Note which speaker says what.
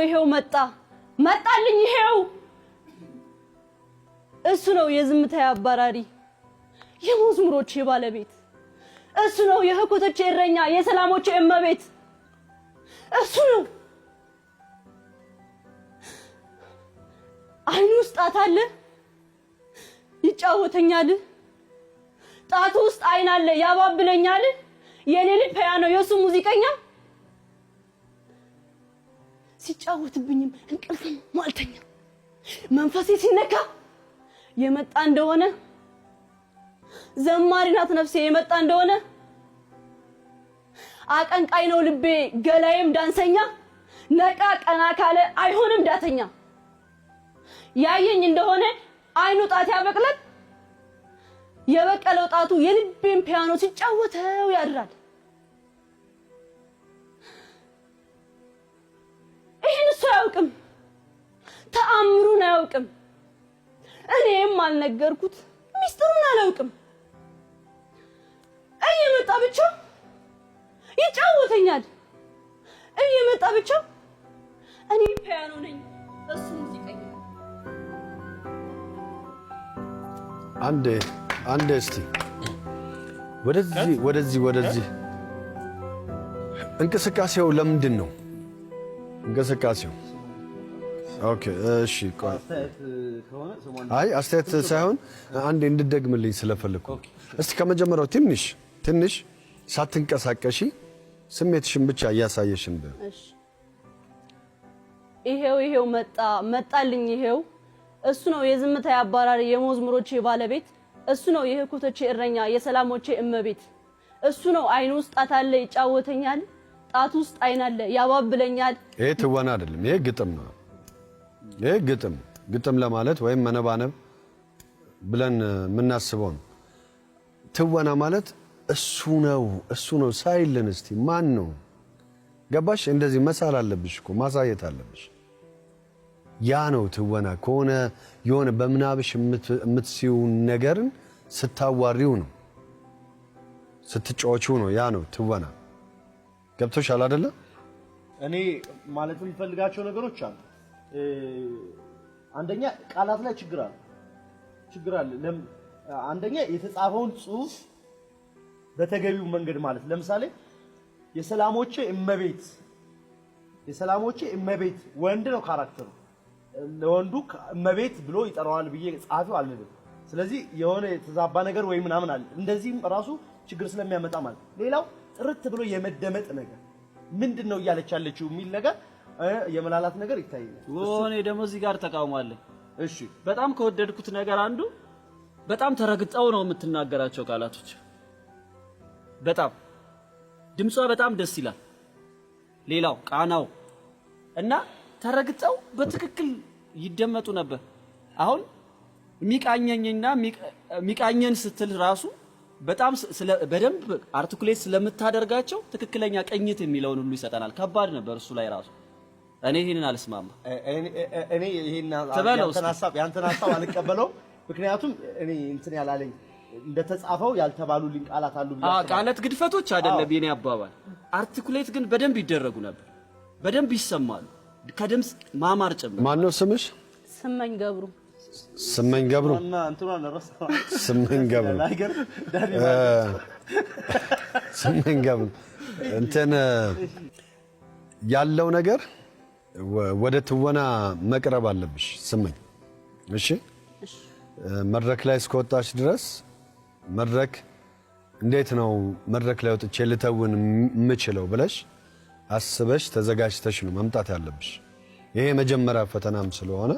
Speaker 1: ይሄው መጣ መጣልኝ ይሄው። እሱ ነው የዝምታ አባራሪ፣ የመዝሙሮቼ ባለቤት። እሱ ነው የህኮቶቼ እረኛ፣ የሰላሞቼ እመቤት። እሱ ነው። አይኑ ውስጥ ጣት አለ፣ ይጫወተኛል። ጣቱ ውስጥ አይን አለ፣ ያባብለኛል። የኔ ልጅ ፒያኖ፣ የእሱ ሙዚቀኛ። ሲጫወትብኝም እንቅልፍም አልተኛ። መንፈሴ ሲነካ የመጣ እንደሆነ ዘማሪ ናት ነፍሴ። የመጣ እንደሆነ አቀንቃይ ነው ልቤ፣ ገላዬም ዳንሰኛ። ነቃ ቀና ካለ አይሆንም ዳተኛ። ያየኝ እንደሆነ አይኑ ጣት ያበቅላል። የበቀለው ጣቱ የልቤን ፒያኖ ሲጫወተው ያድራል። ይህን እሱ አያውቅም፣ ተአምሩን አያውቅም። እኔም አልነገርኩት፣ ሚስጥሩን አላውቅም። እየመጣ ብቻ ይጫወተኛል። እየመጣ ብቻ እኔ ፒያኖ ነኝ፣ እሱ ሙዚቀኛ።
Speaker 2: አንዴ አንዴ እስቲ ወደዚህ ወደዚህ ወደዚህ። እንቅስቃሴው ለምንድን ነው እንቅስቃሴው? Okay፣ እሺ። ቆይ፣ አይ አስተያየት ሳይሆን አንዴ እንድደግምልኝ ስለፈለግኩ እስቲ ከመጀመሪያው ትንሽ ትንሽ ሳትንቀሳቀሺ ስሜትሽን ብቻ እያሳየሽን።
Speaker 1: እሺ። ይሄው ይሄው መጣ መጣልኝ ይሄው። እሱ ነው የዝምታ አባራሪ፣ የመዝሙሮቼ ባለቤት። እሱ ነው የህኮቶቼ እረኛ፣ የሰላሞቼ እመቤት። እሱ ነው። አይኑ ውስጥ ጣት አለ፣ ይጫወተኛል። ጣቱ ውስጥ አይን አለ፣ ያባብለኛል።
Speaker 2: ይሄ ትወና አይደለም፣ ይሄ ግጥም ነው። ይሄ ግጥም ግጥም ለማለት ወይም መነባነብ ብለን የምናስበው ነው። ትወና ማለት እሱ ነው፣ እሱ ነው ሳይልን እስቲ ማን ነው? ገባሽ? እንደዚህ መሳል አለብሽ እኮ፣ ማሳየት አለብሽ። ያ ነው ትወና። ከሆነ የሆነ በምናብሽ የምትስዪውን ነገርን ስታዋሪው ነው፣ ስትጫወቺው ነው። ያ ነው ትወና። ገብቶሻል አይደለ?
Speaker 3: እኔ ማለት የምፈልጋቸው ነገሮች አሉ። አንደኛ ቃላት ላይ ችግር አለ፣ ችግር አለ። አንደኛ የተጻፈውን ጽሁፍ በተገቢው መንገድ ማለት ለምሳሌ የሰላሞቼ እመቤት፣ የሰላሞቼ እመቤት ወንድ ነው character ኡ። ለወንዱ እመቤት ብሎ ይጠራዋል ብዬ ጸሐፊው አልልም። ስለዚህ የሆነ የተዛባ ነገር ወይ ምናምን አለ። እንደዚህም ራሱ ችግር ስለሚያመጣ ማለት። ሌላው ጥርት ብሎ የመደመጥ ነገር፣ ምንድን ነው እያለች ያለችው የሚል ነገር የመላላት ነገር ይታየኛል።
Speaker 4: እኔ ደግሞ እዚህ ጋር ተቃውሞ አለኝ።
Speaker 3: እሺ።
Speaker 4: በጣም ከወደድኩት ነገር አንዱ በጣም ተረግጠው ነው የምትናገራቸው ቃላቶች። በጣም ድምጿ በጣም ደስ ይላል። ሌላው ቃናው እና ተረግጠው በትክክል ይደመጡ ነበር። አሁን የሚቃኘኝና የሚቃኘን ስትል ራሱ በጣም በደንብ articulate ስለምታደርጋቸው ትክክለኛ ቅኝት የሚለውን ሁሉ ይሰጠናል። ከባድ ነበር እሱ ላይ ራሱ። እኔ ይህንን አልስማማ።
Speaker 3: እኔ ይሄን
Speaker 4: ትበለው እስኪ።
Speaker 3: ያንተን ሀሳብ አልቀበለውም። ምክንያቱም እኔ እንትን ያላለኝ እንደተጻፈው ያልተባሉልኝ ቃላት አሉ ብዬ አስባለሁ።
Speaker 4: ቃላት ግድፈቶች አይደለም የኔ አባባል። Articulate ግን በደንብ ይደረጉ ነበር፣ በደንብ ይሰማሉ፣ ከድምፅ ማማር ጭምር።
Speaker 2: ማነው ስምሽ?
Speaker 1: ስመኝ ገብሩ።
Speaker 2: ስመኝ ገብሩ።
Speaker 3: እና እንትኗን ረሳሁ።
Speaker 2: ስመኝ ገብሩ።
Speaker 3: አይገርም? ዳኒ።
Speaker 2: ስመኝ ገብሩ፣ እንትን ያለው ነገር ወደ ትወና መቅረብ አለብሽ ስመኝ። እሺ፣ መድረክ ላይ እስከወጣሽ ድረስ መድረክ እንዴት ነው መድረክ ላይ ወጥቼ ልተውን የምችለው ብለሽ አስበሽ ተዘጋጅተሽ ነው መምጣት ያለብሽ። ይሄ የመጀመሪያ ፈተናም ስለሆነ